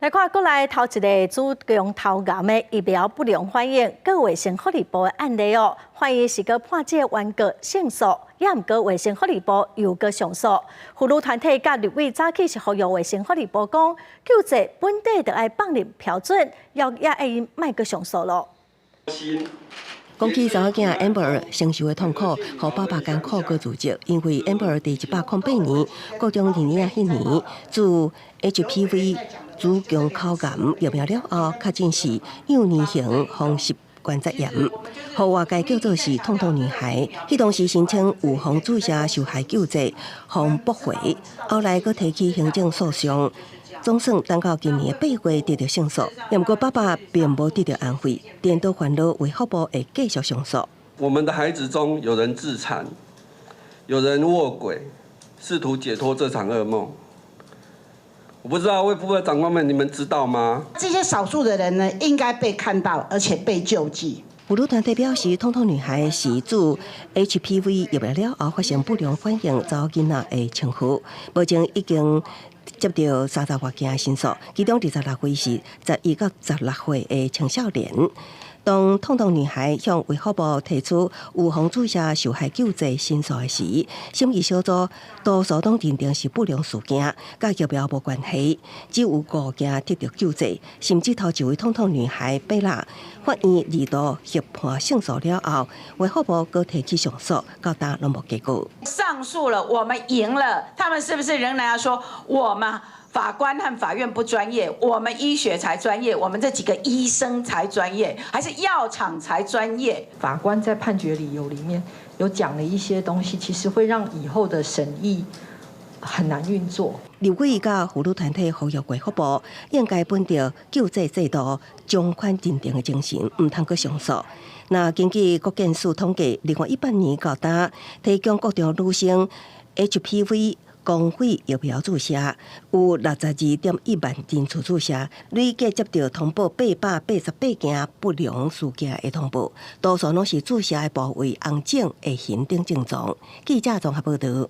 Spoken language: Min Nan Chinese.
來看國內頭一个子宮頭癌的疫苗不良反應，閣衛生福利部的案例哦，法院是閣判這个原告勝訴，也毋過衛生福利部又閣上訴。婦女團體佮立委早起是呼籲衛生福利部講，救濟本底就愛放任標準，要也愛莫閣上訴囉。講起查某囝 Amber 承受的痛苦，予爸爸艱苦閣自責，因為 Amber 佇108年國中二年仔彼年，注 HPV 子宮口癌疫苗了後，確診是幼年型風濕關節炎，予外界叫做是痛痛女孩。彼當時申請預防注射受害救濟，予駁回，後來閣提起行政訴訟，總算等到今年8月得著勝訴。毋過爸爸並無得著安慰，顛倒煩惱衛福部會繼續上訴。我們的孩子中有人自殘，有人臥軌，試圖解脫這場噩夢。我不知道衛福部的長官們，你們知道嗎？這些少數的人呢，應該被看到，而且被救濟。婦女團體表示，痛痛女孩是注 HPV 疫苗了後發生不良反應，查某囡仔的稱呼。目前已經接著三十外件申訴，其中26位是11到16歲的青少年。當痛痛女孩向衛福部提出預防注射受害救濟申訴的時，審議小組多數攏認定是不良事件，佮疫苗無關係，只有五件得著救濟，甚至頭一位痛痛女孩貝拉，法院二度協判勝訴了後，衛福部閣提起上訴，到今攏無結果。上訴了，我們贏了，他們是不是仍然要說我們法官和法院不專業，我們醫學才專業，我們這幾個醫生才專業，還是藥廠才專業？法官在判決理由裡面有講了一些東西，其實會讓以後的審議很難運作。立委佮婦女團體呼籲衛福部應該本著救濟制度從寬認定的精神，毋通閣上訴。那根據國健署統計，2018年到今，提供國中女生 HPV 公費疫苗注射有62.1萬人次注射，累計接著通報888件不良事件的通報，多數攏是注射的部位紅腫、會痕等症狀。記者綜合報導。